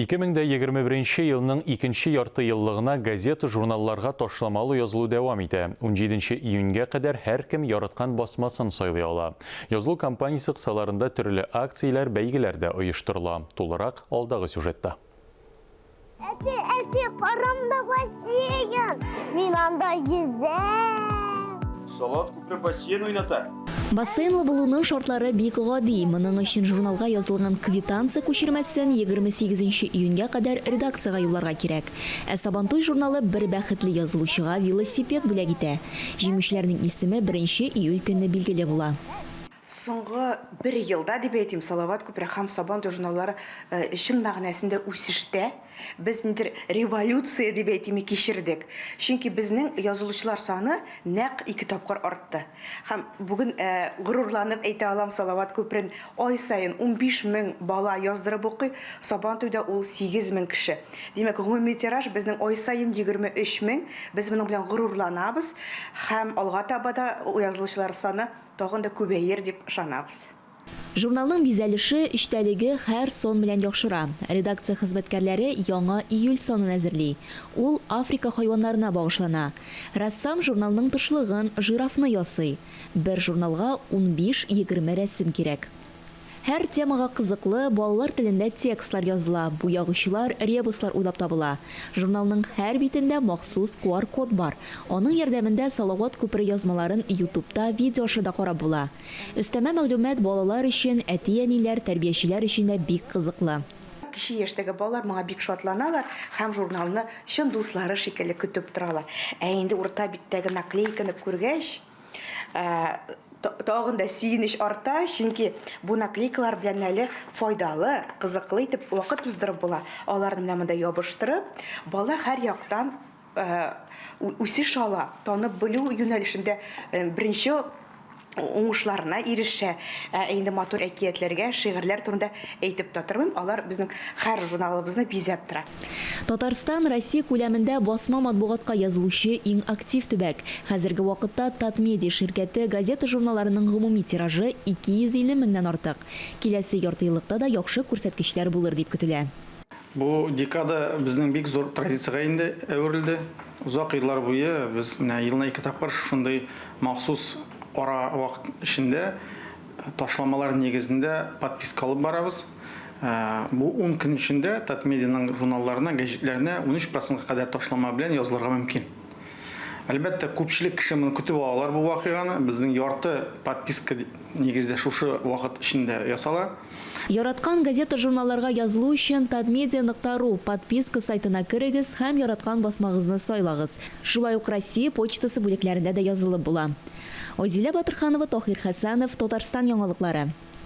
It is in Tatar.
2021 елның икенче ярты еллыгына газета-журналларга ташламалы язылу дәвам итә. 17 июньгә кадәр һәркем яраткан басмасын сайлый ала. Язылу кампаниясе кысаларында төрле акцияләр, бәйгеләр дә оештырыла. Тулырак алдагы сюжетта. Әти, әти, карамда бассейн! Мин анда йөзәм! Салават күпере бассейн уйната. Бассейнлы булуның шартлары бик гади. Моның өчен журналга язылган квитанция күчермәсен 28 нче июньгә кадәр редакциягә юлларга кирәк. Ә Сабантуй журналы бер бәхетле язылучыга велосипед бүләк итә. Җиңүчеләрнең исеме беренче июль көнне билгеле була. Соңгы бер елда, дип әйтим, Салават күпере һәм Сабантуй журналлары чын мәгънәсендә үсештә. Без ниндидер революция дип әйтим, кичердек. Чөнки безнең язылучылар саны нәкъ ике тапкыр артты. Һәм бүген горурланып әйтә алам, Салават күперен ай саен 15 мең бала яздырып укый, Сабантуйда ул 8 мең кеше. Димәк, гомуми тираж безнең ай саен 23 мең. Без моның белән горурланабыз һәм алга таба да язылучылар саны тагын да күбәер дип ышанабыз. Журналның бизәлеше, эчтәлеге һәр сан белән яхшыра. Редакция хезмәткәрләре яңа июль санын әзерли. Ул Африка хайваннарына багышлана. Рәссам журналның тышлыгын, жирафны ясый. Бер журналга унбиш-егерме рәсем кирәк. Һәр темага кызыклы, балалар телендә текстлар языла, буягычлар, ребуслар уйлап табыла. Журналның һәр битендә махсус QR-код бар. Аның ярдәмендә Салават күпере язмаларын Ютубта видео аша да карап була. Өстәмә мәгълүмат балалар өчен, әти-әниләр, тәрбиячеләр өчен дә бик кызыклы. Кече яшьтәге балалар моңа бик шатланалар һәм журналны чын дуслары шикелле көтеп торалар. Ә инде урта биттәге наклейканы күргәч, тагын да сөенеч арта, чөнки бу наклейкалар белән әле файдалы, кызыклы итеп вакыт уздырып була. Аларны менә монда ябыштырып, бала һәр яктан үсеш ала, танып белү юнәлешендә беренче уңышларына ирешә. Ә инде матур әкиятләргә, шигырьләр турында әйтеп тә тормыйм, алар безнең һәр журналыбызны бизәп тора. Татарстан, Россия күләмендә басма матбугатка язылучы иң актив төбәк. Хәзерге вакытта Татмедиа ширкәте газета-журналларының гомуми тиражы 250 меңнән артык. Киләсе яртыеллыкта да яхшы күрсәткечләр булыр дип көтелә. Бу декада безнең бик зур традициягә инде әверелде. Озак еллар буе без менә елына ике тапкыр шушындый махсус ара вакыт эчендә ташламалар нигезендә подписка алып барабыз. Бу ун көн эчендә Татмедианың журналларына, гәҗитләренә 13 процентка кадәр ташлама белән язылырга мөмкин. Әлбәттә, күпчелек кеше моны көтеп алалар бу вакыйганы. Безнең ярты подписка нигездә шушы вакыт эчендә ясала. Яраткан газета-журналларга язылу өчен Татмедиа нокта ру подписка сайтына керегез һәм яраткан басмагызны сайлагыз. Шулай ук Россия почтасы бүлекләрендә дә язылып була. Айзилә Батырханова, Таһир Хәсәнов, Татарстан яңалыклары.